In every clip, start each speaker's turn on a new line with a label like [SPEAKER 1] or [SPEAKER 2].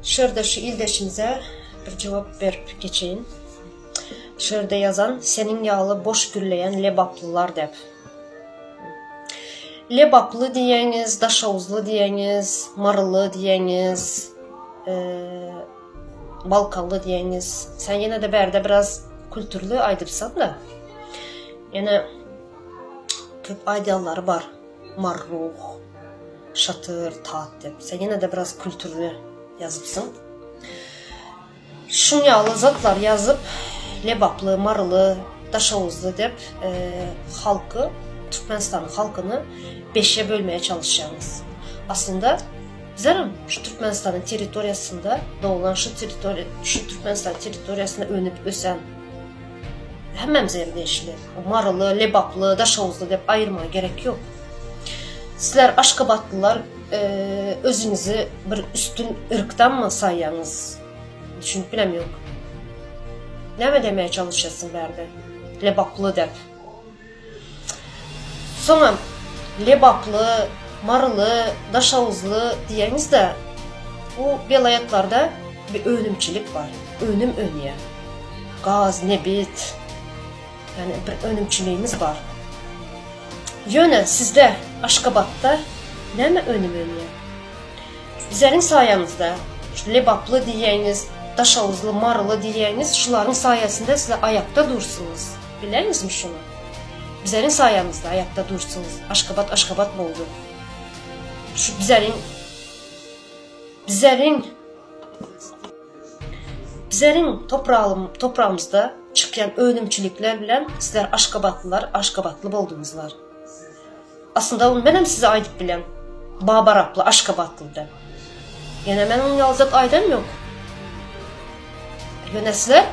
[SPEAKER 1] Şu ýerde şu ildeşimize bir jogap berip geçeýin. Şu ýerde ýazan seniň ýaly boş gürleýän lebaplylar dep. Lebaply diýeňiz, daşoguzly diýeňiz, maryly diýeňiz, balkanly diýeňiz. Sen ýene-de bärde biraz kulturly aýdypsaň-da. Ýene köp aýdýanlary bar. Marruh, Şatyr, Tat diýip. Sen ýene-de biraz kültürli ýazypsyň. Şuň ýaly zatlar ýazyp, Lebaply, Maryly, Daşoguzly diýip, halky, Türkmenistanyň halkyny beşe bölmäge çalyşýaňyz. Aslynda bizlerem şu Türkmenistanyň territoriýasynda doglan, şu territoriýa, şu Türkmenistan territoriýasynda önüp ösen Hemmämize hem degişli. Maryly, Lebaply, Daşoguzly diýip aýyrmaga gerek ýok. Sizler Aşgabatlylar özüňizi bir üstün yrkdanmy saýýaňyz? Düşünip bilem ýok. Näme demeye çalışýarsyň bärde? Lebaply dep. Soňam Lebaply, Maryly, Daşoguzly diýeňizde bu welaýatlarda bir önümçilik bar. Önüm önýär. Gaz, nebit, ýagny bir önümçiligimiz bar. Ýöne sizde Aşgabatda näme önüm önýär? Bizleriň saýamyzda şu Lebaply diýýäňiz, Daşoguzly, Maryly diýýäňiz, şularyň saýasynda sizler aýakda dursuňyz. Bilýäňizmi şuny? Bizleriň saýamyzda aýakda dursuňyz. Aşgabat Aşgabat boldy. Şu bizleriň bizleriň Bizleriň topragym topragymyzda çykýan önümçilikler bilen sizler aşgabatlylar aşgabatly bolduňyzlar. Aslynda ony menem size aýdyp bilen. Babaraply aşgabatly dep. Ýöne men onuň ýaly zat aýdam ýok. Ýöne sizler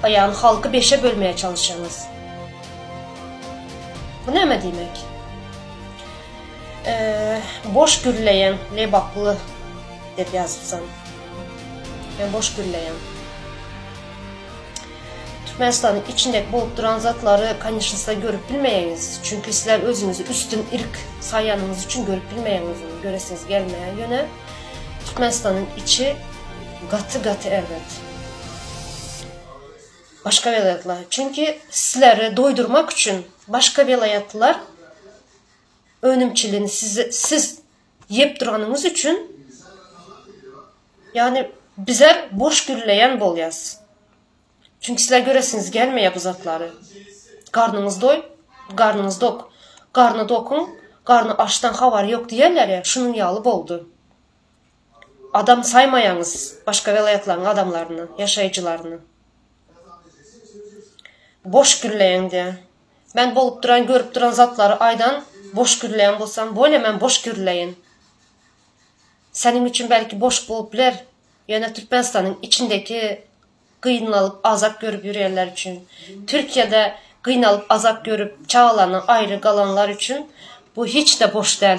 [SPEAKER 1] ýagny halky beşe bölmäge çalyşýaňyz. Bu näme diýmek? Boş gürleýäň lebaply dep ýazypsyň. Men boş gürleýän. Türkmenistanyň içindeki bolup duran zatlary kanyşna sizler görüp bilmeýäňiz. Çünki sizler özüňizi üstün irk saýanyňyz üçin görüp bilmeýäňiz ony. Göresiňiz gelmeýär. Ýöne Türkmenistanyň içi gaty gaty erbet. Başga welaýatlar. Çünki sizleri doýdurmak üçin başga welaýatlylar önümçiligini siz siz ýep duranyňyz üçin ýagny bizler boş gürleýän bolýas. Çünki sizler göresiňiz gelmeýär bu zatlary. Garnyňyz doý, garnyňyz dok. Garny dokuň, garny açdan habary ýok diýerler ýa, şunuň ýaly boldy. Adam saýmaýaňyz başga welaýatlaryň adamlaryny, ýaşaýjylaryny. Boş gürleýäň diýä. Men bolup duran, görüp duran zatlary aýdan boş gürleýän bolsam, bolýa men boş gürleýin. Seniň üçin belki boş bolup biler, ýöne Türkmenistanyň içindeki gynalyp azap görüp ýörýänler üçin, Türkiýede gynalyp azap görüp çagalaryna aýry galanlar üçin bu hiç-de boş däl.